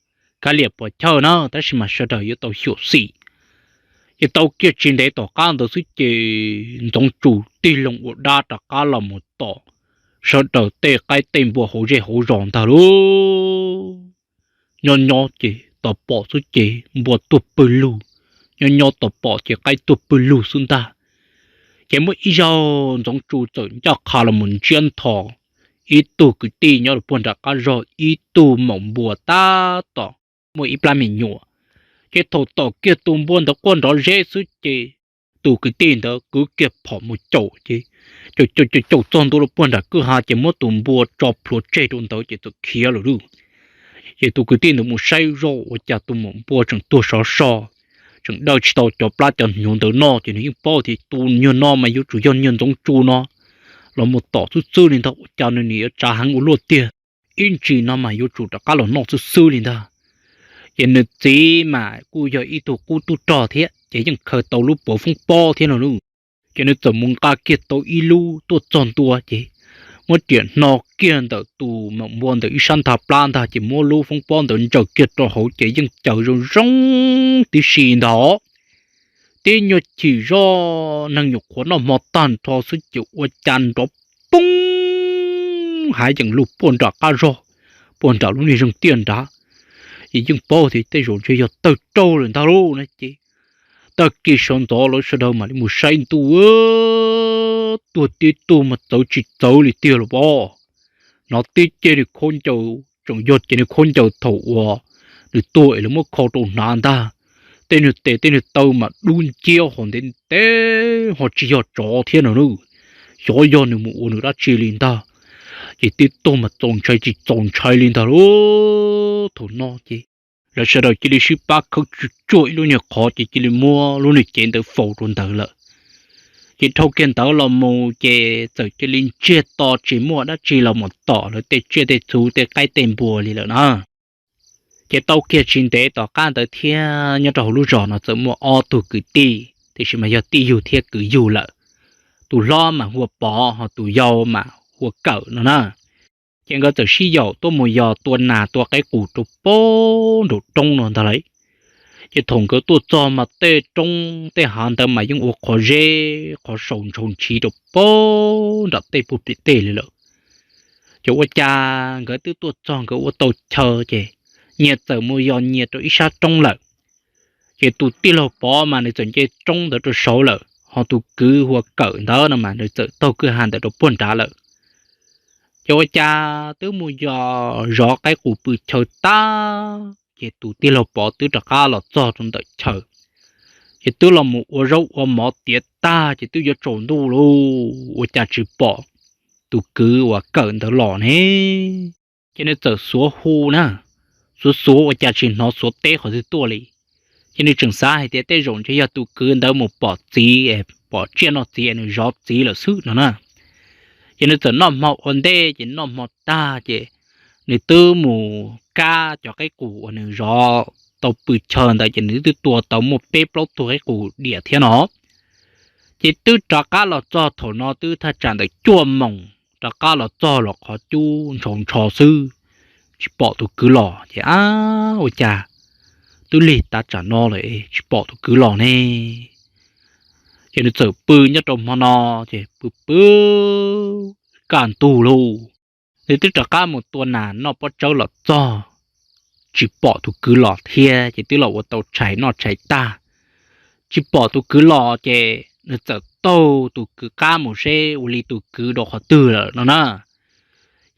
kav liam pom chaw na, tab sis mas sawv daws yuav tau xyuam xim. Ces tau kiag tsis ntev tom qab ntawd xwb ces Ntxoov Tsu tig loo ua dab rov qab los mus tom sawv daws tej qaib tej npua hauv zej hauv zos ntag lauj. Nyob nyob ces tos pom xwb ces npua tuag pawg lug, nyob nyob tau pom ces qaib tuag pw lug xwb ntag. Ces muaj ib zaug Ntxoov Tsu txawm ncaj qha los mus ntsiab nthos ib tug kwv tij nyob rau puag nram qab zog, ib tug maum npua tab tom muaj ib plab me nyuam. Ces thaum tom kiag tus npua ntawd quaj nrov zeb xwb ces tus kwv tij ntawd kwv kiag phom mus caum ces caum caum caum txog ntua rau puag nram kwj ha ces muab tus npua tso plhuav tseg rau ntawd ces txawm khiav lawm lauj. Ces tus kwv tij ntawd mus saib zoj ua cas tus maum npua tseem tuag sov so, tseem dawj tsis tau cov plab cov hnyuv ntawd noj ces nws yeej paub tias tus nyuag no mas yuav tsum yog nyuag Ntxoov Tsu no los mus tom xwb xwb li ntag, ua cas nws nim yuav tsav heev ua luaj tiag. Ib ntsis no mas yuav tsum rov qab los noj xwb xwb li ntag. Ces nws txiv mas kuj yog ib tug qub tub rog thiab ces yeej khaws tau lub puav foob pob thiab no lauj. Ces nws txawm mus nqa kiag tau ib lub tuaj txog ntua ces muab riam hno kiag ntawm tus maum npua ntawd ib sab ntha plab ntag ces muab lub foob pob ntawd ntsaws kiag rau hauv ces yeej caws zoo zoo tib si ntag. Tib nyuag chim zoj neeg nyuam qhuav noj hmo tag nrho xwb ces ua cas nrov poob hav yeem lug puag nram qab zog, puag nram lub niag zeeg tiaj nrad. Ces yeej paub tias tej zaum ntshe yog tawg raug lawm ntag lauj na ces tag kis sawv ntxov lawv sawv daws mam li mus saib ntuj, tuag tib tug mas txawv tsis txawv li tiag los pob. Hnov tib ce nws khaub ncaws tseem yog ces nws khaub ncaws thaum uas nws tuag es lawv muab kho rau hnav ntag. Tej nws tes tej nws taw mas dub nciab ho ntev ntev ho tsis yog tsov thiab no nawb. Xyov yog nws mus ua nws dab tsi li ntag. Ces tib tug mas txaus ntshai tsis txaus ntshai li ntag lauj. Thaum no ces lawv sawv daws cia li sib pab khawb tsuj tsuag ib lub niag qhov ces cia li muab lub niag cev ntawd faus rau ntawd lawm. Ces dhau kiag ntawd los mus ces txawm cia li ntsiag to tsis muaj dab tsi los mus tom lawv tej tsiaj tej txhu tej qaib tej npua li lawm na. Ces tau kiag tsis ntev tom qab ntawd thiab nyob rau hauv lub zos no txawm muaj ob tug kwv tij tiam sis mas yog tij yug thiab kwv yug lawm. Tus hlob mas hu ua Pov ho tus yau mas hu ua Kawm no na. Ces nkawd txawm sib yaum tuaj mus yos tua nas tua qaib qus rau pem nraum roob no ntag lauj. Ces thaum nkawd tuaj txog mas tej roob tej hav ntawd mas yeej ua qhov zeb qhov saus ntshau ntshiv rau pem nram tej puag pem tej li lawm. Ces ua cas nkawd twb tuaj txog nkawd ua tau chaw ces nyias txawm mus yos nyias rau ib sab roob lawm. Ces tus tij laug Pov mas nws txawm nce roob ntawd rau saud lawm ho tus kwv hu ua Kawm ntawd no mas nws txawm taug kwj ha ntawd rau puag nrad lawm. Ces ua cas twb mus yos zov qaib qus pw chaw tag ces tus tij laug Pov twb rov qab los txog rau ntawm chaw. Ces twb los mus ua zaub ua mov tiav tag ces twb yuav tsaus ntuj lauj, ua cas tsis pom tus kwv uas Kawm ntawd los ne. Ces nws txawm xuav hu na, xuav xuav ua cas tsis hnov xuav teb qhov twg tuaj li. Ces nws tseem xav hais tias tej zaum ntshe yog tus kwv ntawd mus pom txiv, pom tsiaj noj txiv es nws zov txiv lawm xwb no na. Ces nws txawm noj hmo ua ntej ces noj hmo tag ces nws twb mus kab cov qaib qus uas nws zov tau pw chaw ntawd ces nws twb tua tau muaj peb plaub tug qaib qus diam thiab no. Ces twb rov qab los txog thaum no twb thaj tsam ntawm cuaj moos rov qab los txog los qhov cub ntshau ntsho xwb, tsis pom tus kwv los ces ab ua cas twb lig tav tsam no lawm tsis pom tus kwv los ne. Ces nws txawm pw nyob rau hmo no ces pw pw kaj ntug lauj. Nws twb rov qab mus tua nas noj pob tsawb los txog, tsis pom tus kwv los thiab ces twb los ua tau tshais noj tshais tag, tsis pom tus kwv los ces nws txawm taug tus kwv qab mus seb ua li tus kwv rau qhov twg lawm no na.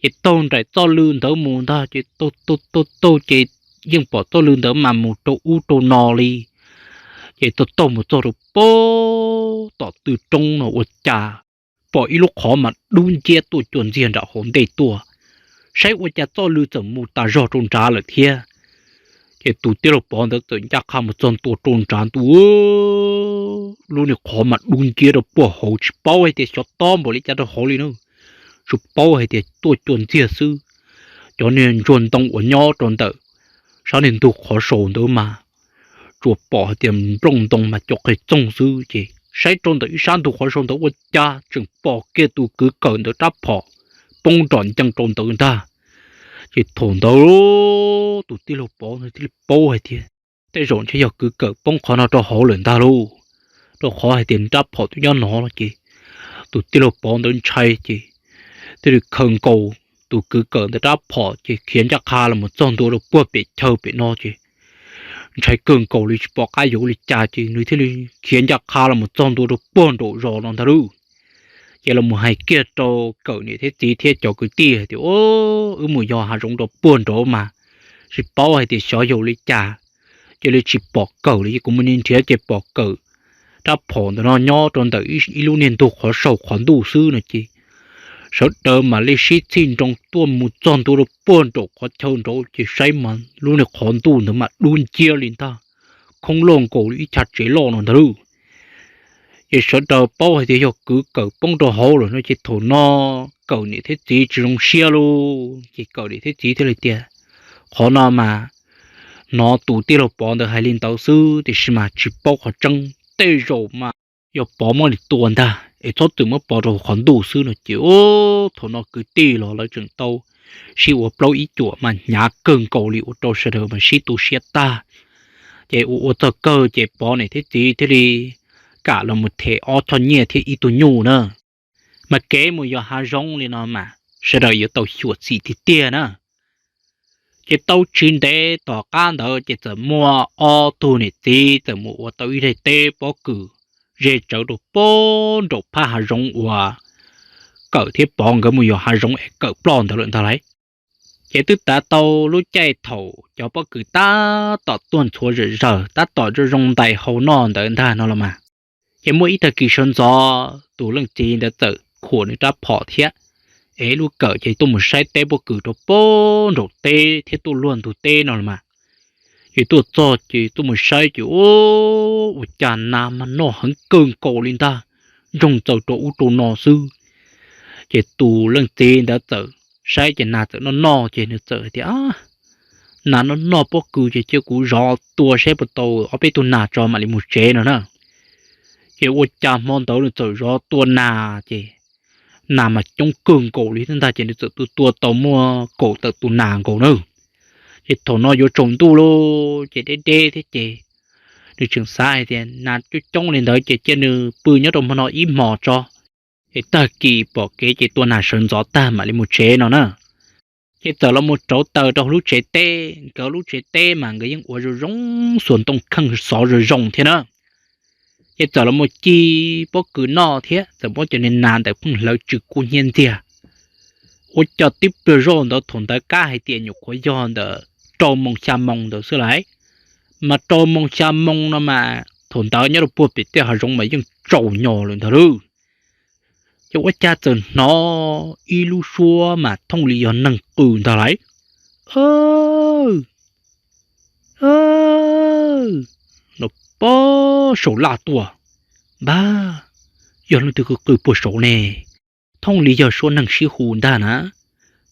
Ces taug nraim txoj lw ntawd mus ntag ces taug taug taug taug ces yeej pom txoj lw ntawd mas mus rau ub rau no li. Ces taug taug mus txog rau pem tom tw roob no ua cas pom ib lub qhov mas dub nciab tuaj cuag ntxiag nram hauv ntej tuaj, saib ua cas txoj lw txawm mus tas zog rau nrad lawm thiab. Ces tus tij laug Pov ntawd txawm ncaj qha mus txog ntua rau nrad ntua, lub niag qhov mas dub nciab rau puag hauv tsis paub hais tias xyov tob npaum li cas rau hauv li na, tsuas paub hais tias tuaj cuag ntxiag xwb. Cov niag ntsuag ntoo uas nyob rau ntawm sab niag ntug qhov saud ntawd mas tsuas pom hais tias nplooj ntoo mas cov qe txoog xwb ces saib rau ntawm ib sab ntug qhov saud ntawd ua cas tseem pom kiag tus kwv Kawm ntawd rab phom poob nrom ncees rau ntawd ntag. Ces thaum ntawd tus tij laug Pov ntawd thiaj li paub hais tias tej zaum ntshe yog kwv Kawm poob qhov no rau hauv lawm ntag lauj, rau qhov hais tias rab phom twb nyob no ces tus tij laug Pov ntawd ntshai ces thiaj li khaws nkaus tus kwv Kawm ntawd rab phom ces khiav ncaj qha los mus txog ntua rau puag pem chaw pem no ces ntshai kawg nkaus li tsis pom qab yuav ua li cas ces nws thiaj li khiav ncaj qha los mus txog ntua rau puag nraum zos no ntag lauj. Ces los mus hais kiag rau Kawm niam thiab txiv thiab cov kwv tij hais tias, Wb mus yos hav zoov rau puag nraud mas tsis paub hais tias xyov yog li cas, cia li tsis pom Kawm li, ces kuv mus nrhiav ces pom Kawm rab phom ntawm no nyob rau ntawm ib lub niag ntug qhov saum qhov ntuj xwb no ces sawv daws mam li sib txhij nroo tuaj mus txog ntua rau puag nraum qhov chaw nraud ces saib mas lub niag qhov ntuj ntawd mas dub nciab li ntag, khoob loj nkaus li ib chav tsev loj no ntag lauj. Ces sawv daws paub hais tias yog kwv Kawm poob rau hauv lawm no ces thaum no Kawm niam thiab txiv tsis zoo siab lauj, ces Kawm niam thiab txiv thiaj li tias, Qhov no mas hnov tus tij laug Pov ntawd hais li ntawd xwb tiam sis mas tsis paub qhov tseeb, tej zaum mas yog Pov muab nws tua ntag es txhob txwm muab Pov rau hauv qhov ntuj xwb no ces thaum no kwv tij los lawv tseem tau sib ua plaub ib cuam mas hnyav kawg nkaus li ua rau sawv daws mas sib tu siab tag. Ces ua ua txog kawg ces Pov niam thiab txiv thiaj li kam los mus them ob choj nyiaj thiab ib tug nyuj na. Mas kev mus yos hav zoov li no mas sawv daws yuav tau xyuam xim tiag tiag na. Ces tau tsis ntev tom qab ntawd ces txawm muaj ob tug niam txiv txawm mus ua tau ib daim teb pob kws ze tsawv rau puag nraum phab hav zoov uas Kawm thiab Pov nkawd mus yos hav zoov es Kawm ploj ntawd lawm ntag lauj. Ces twb tav tau lub caij thaum cov pob kws tab tom tuag ntxhuav zom zaws tab tom zoo zoo ntais hau noj ntawd ntag no los mas, ces muaj ib tag kis sawv ntxov tus leej txiv ntawd txawm khuam nws rab phom thiab es lub Kawm ces tuaj mus saib teb pob kws rau puag nraum teb thiab tuaj luag ntug teb no los mas. Ces tuaj txog ces tuaj mus saib ces ua cas nas mas noj heev kawg nkaus li ntag, ntsoog txaws rau ub rau no xwb. Ces tus leej txiv ntawd txawm saib ces nas txawm noj noj ces nws txawm hais tias, Nas noj noj pob kws ces cia kuv zov tua saib puas tau ob peb tug nas tso mam li mus tsev no na. Ces ua cas hmo ntawd nws txawm zov tua nas ces nas mas coob kawg nkaus li thiab ntag ces nws txawm tua tua tau muaj kaum tawm tus nas nkaus na. Ces thaum no yuav tsaus ntuj lauj ces deb deb thiab ces nws tseem xav hais tias nas coob coob li ntawd ces cia nws pw nyob rau hmo no ib hmos tso, es tag kis pom kev ces tua nas sawv ntxov tag mam li mus tsev no na. Ces txawm los mus rauv taws rau lub tsev teb, nkawd lub tsev teb mas nkawd yeej ua zoo zoo xuas ntoo kheej xov zoo zoo thiab na. Ces txawm los mus ci pob kws noj thiab txawm muab cov niag nas ntawd pheej hlawv tsw kub hnyiab ntxiag. Ua cas tib pliag zoj ntawd thaum ntawd kab hais tias nyuam qhuav yog ntawm rau moos xya moos ntawd xwb lauj, mas rau moos xya moos no mas thaum ntawd nyob rau puag pem tej hav zoov mas yeej tsaus nyos lawm ntag lauj. Ces ua cas txawm hnov ib lub suab mas thooj li yog neeg qw ntag lauj, no puag saum laj tuaj. Npab, yog leej twg qw qw puag saud ne? Thooj li yog suab neeg sib hu ntag na.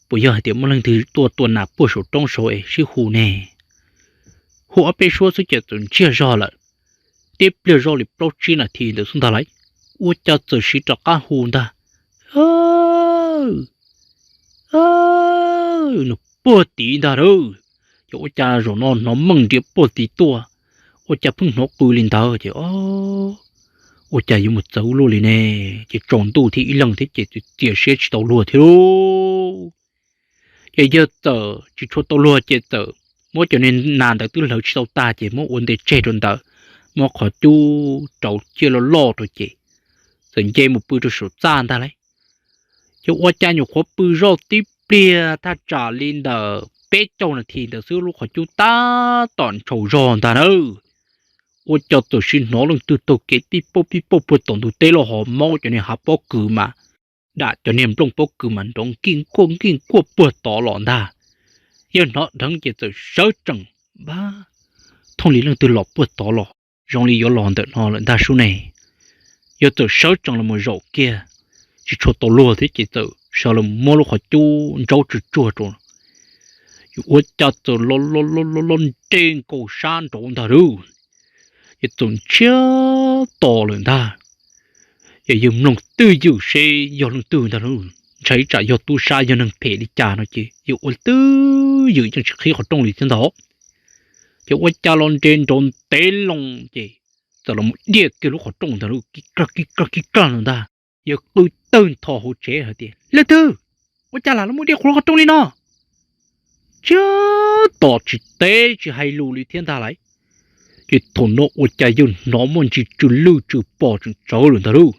Puas yog hais tias muaj leej twg tuaj tua nas puag saum roob saud es sib hu ne? Hu ob peb suab xwb ces txawm ntsiag zog lawm. Tib pliag zoj li plaub tsib nas this ntawd xwb ntag lauj, ua cas txawm siv rov qab hu ntag, no puag tid ntag lauj. Ces ua cas zaum no hnov meej nrias puag tid tuaj, ua cas pheej hnov qw li ntawd ces ua cas yuav mus txawv ua luaj li ne? Ces tsaus ntuj thiab ib leeg thiab ces txias siab tsis tau luag thiab lauj. Ces yawg txawm tsis tshua tau luag ces txawm muab cov niag nas ntawd twb hlawv tsis tau tag ces muab ua nte tseg rau ntawd, muab qhov cub rauv ciaj loj loj rau ces txawm nce mus pw rau saum txaj ntag lauj. Ces ua cas nyuam qhuav pw zoj tib pliag thaj tsam li ntawm peb caug nas this ntawd xwb lub qhov cub tab tom ntshaus zog ntag nawb. Ua cas txawm sim hnov leej twg taug kev pib pauj pib pauj puag tom ntug teb los ho maub cov niag hav pob kws mas, dam cov niag nplooj pob kws mas nrov nkij nkuaj nkij nkuaj puag tod los ntag. Yawg hnov dheev ces txawm sawv tsees, npab, thooj li leej twg los puag tod los, zoo li yuav los ntawm no lawm ntag sub ne. Yawg txawm sawv tsees los mus zaum kiag, tsis tshua tau luag thiab ces txawm sawv los muab lub qhov cub ntsaub tsuag tsuag rau. Ua cas txawm los los los los nres nkaus sab nraud ntag lauj. Ces txawm ntsiag to lawm ntag. Ces yawg mloog twj ywm seb yog leej twg ntag lauj, ntshai tsam yog tub sab yog neeg phem li cas no ces yawg ua twj ywm yeej tsis qhib qhov rooj li thiab ntag. Ces ua cas los nres nraud ntev loo ces txawm los mus diaj kiag lub qhov rooj ntag lauj, kib kag kib kag kib kag no ntag. Yawg qw tawg ntho hauv tsev hais tias, Leej twg? Ua cas lam los mus diaj kuv lub qhov rooj li no? Ntsiag to tsis teb tsis hais lus li thiab ntag lauj. Ces thaum no ua cas yawg hnov muaj ntsis tsw lwj tsw pos tseem tsawv lawm ntag lauj.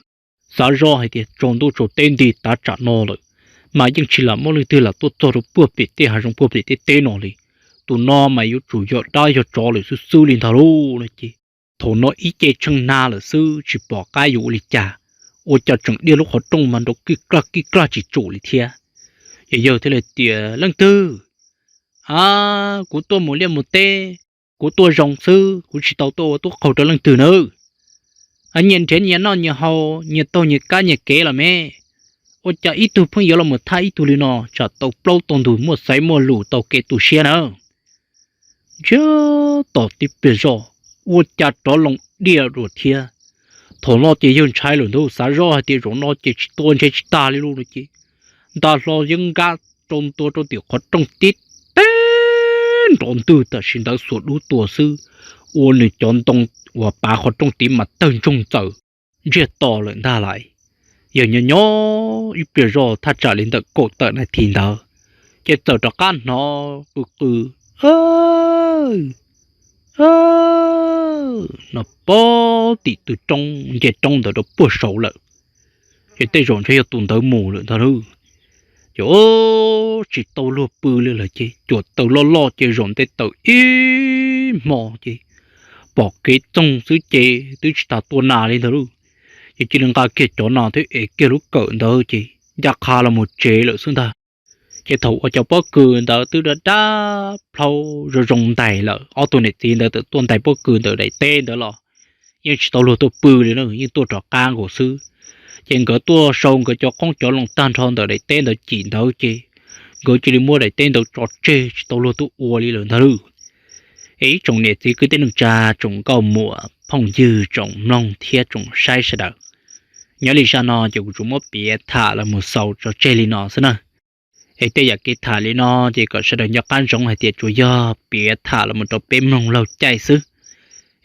Xav zoj hais tias tsaus ntuj tsaus teb nti tav tsam no lawm, mas yeej tsis lam muaj leej twg lam tuaj txog rau puag pem tej hav zoov puag pem tej teb no li. Tus no mas yuav tsum yog dab yog tsov lawm xwb xwb li ntag lauj no ces. Thaum no ib ce tsheej nag lawm xwb tsis pom qab yuav ua li cas, ua cas tseem diaj lub qhov rooj mas nrov kij klaj kij klaj tsis tsum li thiab. Ces yawg thiaj li tias, Leej twg? A, kuv tuaj mus liaj mus teb, kuv tuaj zoo xwb, kuv tsis tau tuaj ua tub qaug rau leej twg nawb. Nyias nrhiav nyias noj nyias haus, nyias taug nyias kab nyias kev los me, ua cas ib tug pheej yuav los mus thab ib tug li no, tsam tau plaub tau ntug muaj xaiv muaj lus tau kev tu siab na. Ntsiag to tib pliag zoj, ua cas rov loo diaj dua thiab. Thaum no ces yawg ntshai lawm ntag, xav zoj hais tias zaum no ces tsis tua ntshe tsis tag li lauj no ces nta hlo yeeb nkab rau ntua rau tim qhov rooj tib teg nrov ntwg tam sim ntawd xuas dub tua xwb, ua nws cov ntoo uas pav qhov rooj tid mas tawg ntsoog txawm ntsiag to lawm ntag lauj. Yawg nyob nyob ib pliag zoj thaj tsam li ntawm kaum tawm nas this ntawd, ces txawm rov qab hnov qw qw no pem tim tw roob nce roob ntawd rau puag saud lawm. Ces tej zaum ntshe yog tus ntawd mus lawm ntag lauj. Ces tsis tau luag pw li lawm ces cuam taws loj loj ces zaum nte taws ib hmo ces pom kev txoog xwb ces twb tsis tas tua nas li ntag lauj. Ces cia li nqa kiag cov nas thiab ev kiag lub kawm ntawd ces ncaj qha los mus tsev lawm xwb ntag. Ces thaum uas cov pob kws ntawd twb dab dab plhaub zoo zoo ntais lawm, ob tug niam txiv ntawd txawm tuaj ntais pob kws ntawm daim teb ntawd los yeej tsis tau luag tuaj pw li na, yeej tuaj rov qab nkaus xwb. Ces nkawd tuaj sau nkawd cov qoob cov loo tag nrho ntawm daim teb ntawd cim ntawd ces nkawd cia li muab daim teb ntawd tso tseg tsis tau luag tuaj ua li lawm ntag lauj. Es ib tsoom niam txiv kwv tij neej tsa tsoom nkauj muam phooj ywg tsoom mloog thiab tsoom saib sawv daws, nyob li zaj no ces kuv tsuas muab piav tham los mus xaus tso tseg li no xwb na. Es tej yam kev tham li no ces kom sawv daws nco qab ntsoov hais tias tsuas yog piav tham los mus rau peb mloog laug caij xwb.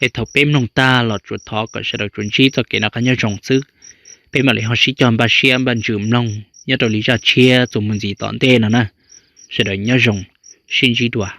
Es thaum peb mloog tag los tsuas thov kom sawv daws tsuas ntsib txoj kev noj qab nyob zoo xwb. Peb mam li ho sib cog npaj siab npaj ntsws mloog nyob rau li zaj tshiab txuas mus ntxiv tom ntej no na. Sawv daws nyob zoo, sib ntsib dua.